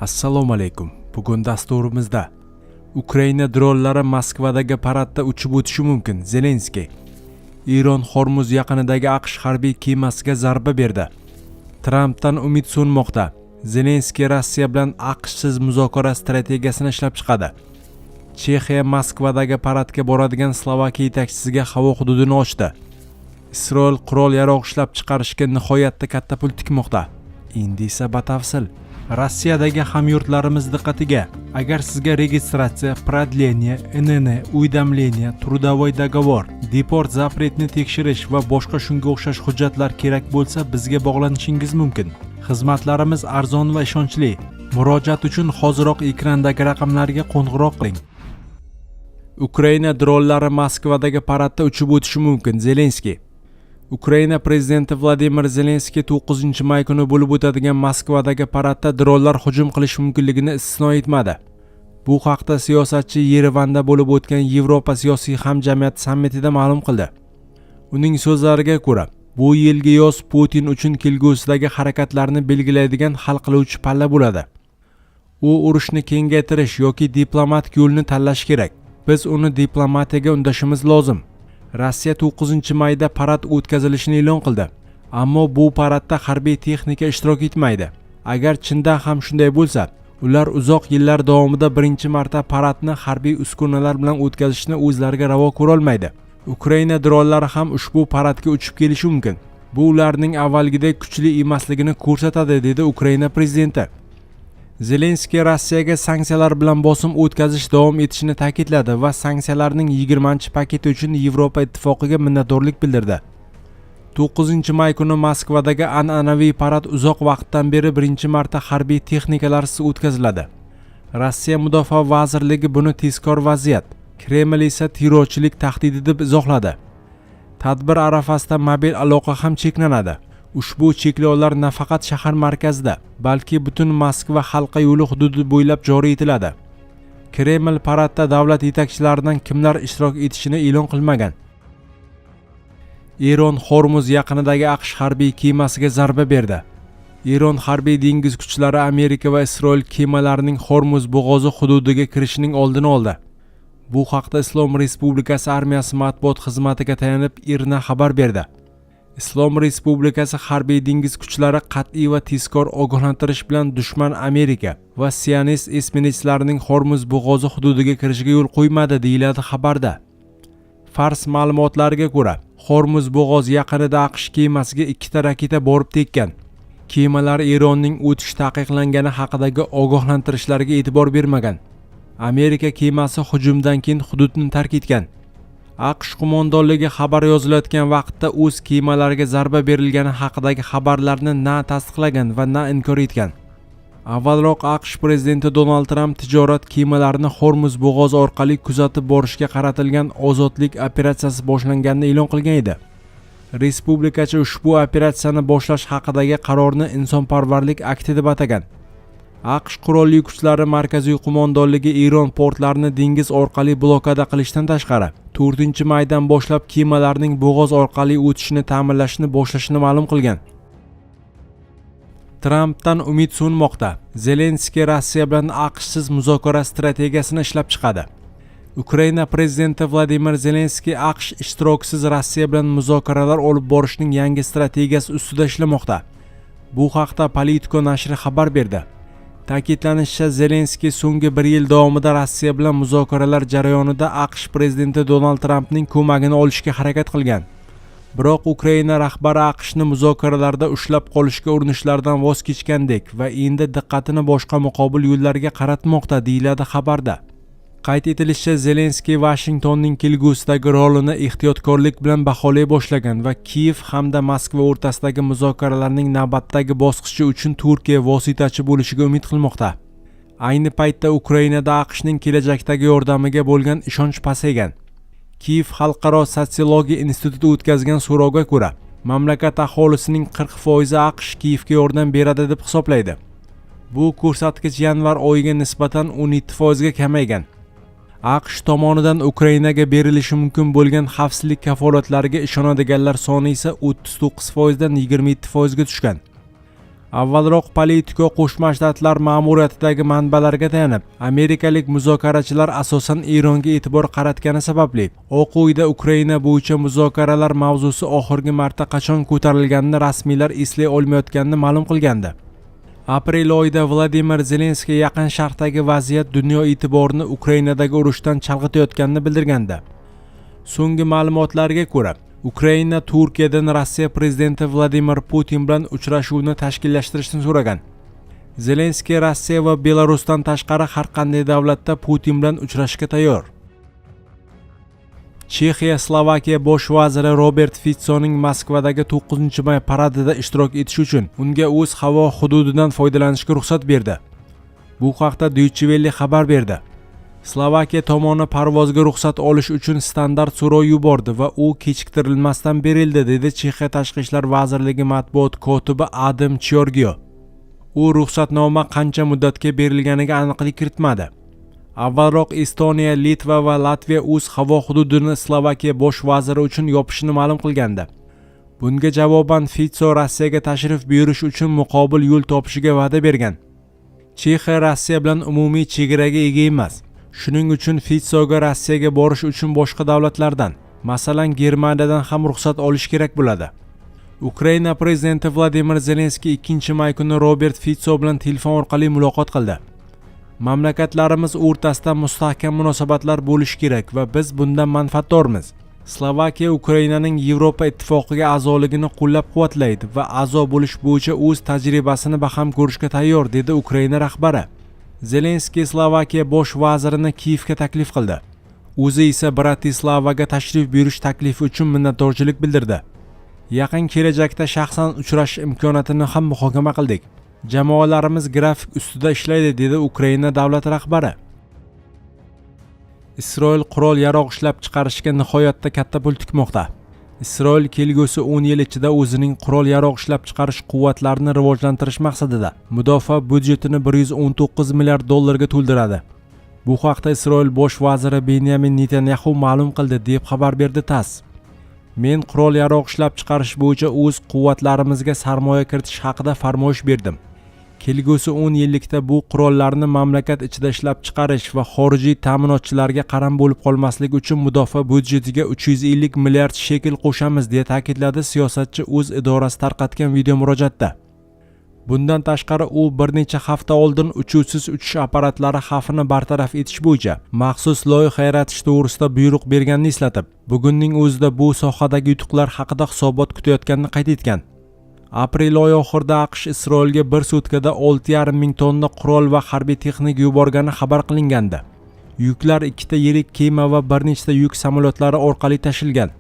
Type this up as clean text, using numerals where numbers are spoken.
Assalomu alaykum. Bugun dasturimizda Ukraina dronlari Moskvadagi paradda uchib o'tishi mumkin, Zelenskiy. Eron Hormuz yaqinidagi AQSh harbiy kemasiga zarba berdi. Trampdan umid so'nmoqda. Zelenskiy Rossiya bilan AQShsiz muzokara strategiyasini ishlab chiqadi. Chexiya Moskvadagi paradga boradigan Slovakiya yetakchisiga havo hududini ochdi. Isroil qurol-yarog' ishlab chiqarishga nihoyatda katta pul tikmoqda. Endi esa batafsil. Rossiyadagi hamyurtlarimiz diqqatiga: agar sizga registratsiya, продление, ИНН, уведомление, трудовой договор, депорт запрет ni tekshirish va boshqa shunga o'xshash hujjatlar kerak bo'lsa, bizga bog'lanishingiz mumkin. Xizmatlarimiz arzon va ishonchli. Murojaat uchun hoziroq ekrandagi raqamlarga qo'ng'iroq qiling. Ukraina dronlari Moskvadagi paradda uchib o'tishi mumkin, Zelenskiy. Ukraina prezidenti Vladimir Zelenskiy 9-may kuni bo'lib o'tadigan Moskvadagi paradda dronlar hujum qilishi mumkinligini istisno etmadi. Bu haqda siyosatchi Yerevanda bo'lib o'tgan Yevropa siyosiy hamjamiyati sammitida ma'lum qildi. Uning so'zlariga ko'ra, bu yilgi yoz Putin uchun kelgusidagi harakatlarni belgilaydigan hal qiluvchi palla bo'ladi. U urushni kengaytirish yoki diplomatik yo'lni tanlashi kerak. Biz uni diplomatiyaga undashimiz lozim. Rossiya 9 mayda parad o'tkazilishini e'lon qildi. Ammo bu paradda harbiy texnika ishtirok etmaydi. Agar chindan ham shunday bo'lsa, ular uzoq yillar davomida birinchi marta paradni harbiy uskunalar bilan o'tkazishni o'zlariga ravo ko'rolmaydi. Ukraina dronlari ham ushbu paradga uchib kelishi mumkin. Bu ularning avvalgidek kuchli emasligini ko'rsatadi, dedi Ukraina prezidenti. Zelenskiy Rossiyaga sanksiyalar bilan bosim o'tkazish davom etishini ta'kidladi va sanksiyalarning 20-paketi uchun Yevropa Ittifoqiga minnatdorlik bildirdi. 9 may kuni Moskvadagi an'anaviy parad uzoq vaqtdan beri birinchi marta harbiy texnikalarsiz o'tkaziladi. Rossiya Mudofaa vazirligi buni tezkor vaziyat, Kreml esa terrorchilik tahdidi deb izohladi. Tadbir arafasida mobil aloqa ham cheklanadi. Ushbu cheklovlar nafaqat shahar markazida, balki butun Moskva halqa yo'li hududi bo'ylab joriy etiladi. Kreml paradda davlat yetakchilaridan kimlar ishtirok etishini e'lon qilmagan. Eron Hormuz yaqinidagi AQSh harbiy kemasiga zarba berdi. Eron harbiy dengiz kuchlari Amerika va Isroil kemalarining Hormuz bo'g'ozi hududiga kirishining oldini oldi. Bu haqda Islom Respublikasi armiyasi matbuot xizmatiga tayanib IRNA xabar berdi. Islom Respublikasi harbiy dengiz kuchlari qat'iy va tezkor ogohlantirish bilan dushman Amerika va sionist esminetslarining Hormuz bo'g'ozi hududiga kirishiga yo'l qo'ymadi, deyiladi xabarda. Fars ma'lumotlariga ko'ra, Hormuz bo'g'ozi yaqinida AQSh kemasiga ikkita raketa borib tekkan. Kemalar Eronning o'tish taqiqlangani haqidagi ogohlantirishlarga e'tibor bermagan. Amerika kemasi hujumdan keyin hududni tark etgan. AQSh qo'mondonligi xabar yozilayotgan vaqtda o'z kemalariga zarba berilgani haqidagi xabarlarni na tasdiqlagan va na inkor etgan. Avvalroq AQSh prezidenti Donald Tramp tijorat kemalarini Hormuz bo'g'ozi orqali kuzatib borishga qaratilgan ozodlik operatsiyasi boshlanganini e'lon qilgan edi. Respublikachi ushbu operatsiyani boshlash haqidagi qarorni insonparvarlik akti deb atagan. AQSh qurolli kuchlari markaziy qo'mondonligi Eron portlarini dengiz orqali blokada qilishdan tashqari, 4 maydan boshlab kemalarning bo'g'oz orqali o'tishini ta'minlashni boshlashini ma'lum qilgan. Trampdan umid so'nmoqda. Zelenskiy Rossiya bilan AQShsiz muzokara strategiyasini ishlab chiqadi. Ukraina prezidenti Vladimir Zelenskiy AQSh ishtirokisiz Rossiya bilan muzokaralar olib borishning yangi strategiyasi ustida ishlamoqda. Bu haqda Politico nashri xabar berdi. Ta'kidlanishicha, Zelenskiy so'nggi bir yil davomida Rossiya bilan muzokaralar jarayonida AQSh prezidenti Donald Trampning ko'magini olishga harakat qilgan. Biroq Ukraina rahbari AQShni muzokaralarda ushlab qolishga urinishlardan voz kechgandek va endi diqqatini boshqa muqobil yo'llarga qaratmoqda, deyiladi xabarda. Qayd etilishicha, Zelenskiy Vashingtonning kelgusidagi rolini ehtiyotkorlik bilan baholay boshlagan va Kiyev hamda Moskva o'rtasidagi muzokaralarning navbatdagi bosqichi uchun Turkiya vositachi bo'lishiga umid qilmoqda. Ayni paytda Ukrainada AQShning kelajakdagi yordamiga bo'lgan ishonch pasaygan. Kiyev xalqaro sotsiologiya instituti o'tkazgan so'rovga ko'ra, mamlakat aholisining 40% AQSh Kiyevga yordam beradi deb hisoblaydi. Bu ko'rsatkich yanvar oyiga nisbatan 17% ga kamaygan. AQSh tomonidan Ukrainaga berilishi mumkin bo'lgan xavfsizlik kafolatlariga ishonadiganlar soni esa 39% dan 27% ga tushgan. Avvalroq Politico Qo'shma Shtatlar ma'muriyatidagi manbalarga tayanib, amerikalik muzokarachilar asosan Eronga e'tibor qaratgani sababli Oq Uyda Ukraina bo'yicha muzokaralar mavzusi oxirgi marta qachon ko'tarilganini rasmiylar eslay olmayotganini ma'lum qilgandi. Aprel oyida Vladimir Zelenskiy Yaqin Sharqdagi vaziyat dunyo e'tiborini Ukrainadagi urushdan chalg'itayotganini bildirgandi. So'nggi ma'lumotlarga ko'ra, Ukraina Turkiyadan Rossiya prezidenti Vladimir Putin bilan uchrashuvni tashkillashtirishni so'ragan. Zelenskiy Rossiya va Belarusdan tashqari har qanday davlatda Putin bilan uchrashishga tayyor. Chexiya Slovakiya bosh vaziri Robert Fitsoning Moskvadagi 9-may paradida ishtirok etish uchun unga o'z havo hududidan foydalanishga ruxsat berdi. Bu haqda Deutsche Welle xabar berdi. Slovakiya tomoni parvozga ruxsat olish uchun standart so'rov yubordi va u kechiktirilmasdan berildi, dedi Chexiya Tashqi ishlar vazirligi matbuot kotibi Adam Chiorgio. U ruxsatnoma qancha muddatga berilganiga aniqlik kiritmadi. Avvalroq Estoniya, Litva va Latviya o'z havo hududini Slovakiya bosh vaziri uchun yopishini ma'lum qilgandi. Bunga javoban Fitso Rossiyaga tashrif buyurish uchun muqobil yo'l topishiga va'da bergan. Chexiya Rossiya bilan umumiy chegaraga ega emas. Shuning uchun Fitsoga Rossiyaga borish uchun boshqa davlatlardan, masalan, Germaniyadan ham ruxsat olish kerak bo'ladi. Ukraina prezidenti Vladimir Zelenskiy 2-may kuni Robert Fitso bilan telefon orqali muloqot qildi. Mamlakatlarimiz o'rtasida mustahkam munosabatlar bo'lishi kerak va biz bundan manfaatdormiz. Slovakiya Ukrainaning Yevropa Ittifoqiga a'zoligini qo'llab-quvvatlaydi va a'zo bo'lish bo'yicha o'z tajribasini baham ko'rishga tayyor, dedi Ukraina rahbari. Zelenskiy Slovakiya bosh vazirini Kiyevga taklif qildi. O'zi esa Bratislavaga tashrif buyurish taklifi uchun minnatdorchilik bildirdi. Yaqin kelajakda shaxsan uchrashish imkoniyatini ham muhokama qildik. Jamoalarimiz grafik ustida ishlaydi, dedi Ukraina davlat rahbari. Isroil qurol-yarog' ishlab chiqarishga nihoyatda katta pul tikmoqda. Isroil kelgusi 10 yil ichida o'zining qurol-yarog' ishlab chiqarish quvvatlarini rivojlantirish maqsadida mudofaa byudjetini 119 milliard dollarga to'ldiradi. Bu haqda Isroil bosh vaziri Benyamin Netanyaxu ma'lum qildi, deb xabar berdi TASS. Men qurol-yarog' ishlab chiqarish bo'yicha o'z quvvatlarimizga sarmoya kiritish haqida farmoyish berdim. Kelgusi 10 yillikda bu qurollarni mamlakat ichida ishlab chiqarish va xorijiy ta'minotchilarga qaram bo'lib qolmaslik uchun mudofaa byudjetiga 350 milliard shekel qo'shamiz, deya ta'kidladi siyosatchi o'z idorasi tarqatgan video murojaatda. Bundan tashqari, u bir necha hafta oldin uchuvchisiz uchish apparatlari xavfini bartaraf etish bo'yicha maxsus loyiha yaratish to'g'risida buyruq berganini eslatib, bugunning o'zida bu sohadagi yutuqlar haqida hisobot kutayotganini qayd etgan. Aprel oyi oxirida AQSh Isroilga bir sutkada 6,5 ming tonna qurol va harbiy texnika yuborgani xabar qilingandi. Yuklar ikkita yirik kema va bir nechta yuk samolyotlari orqali tashilgan.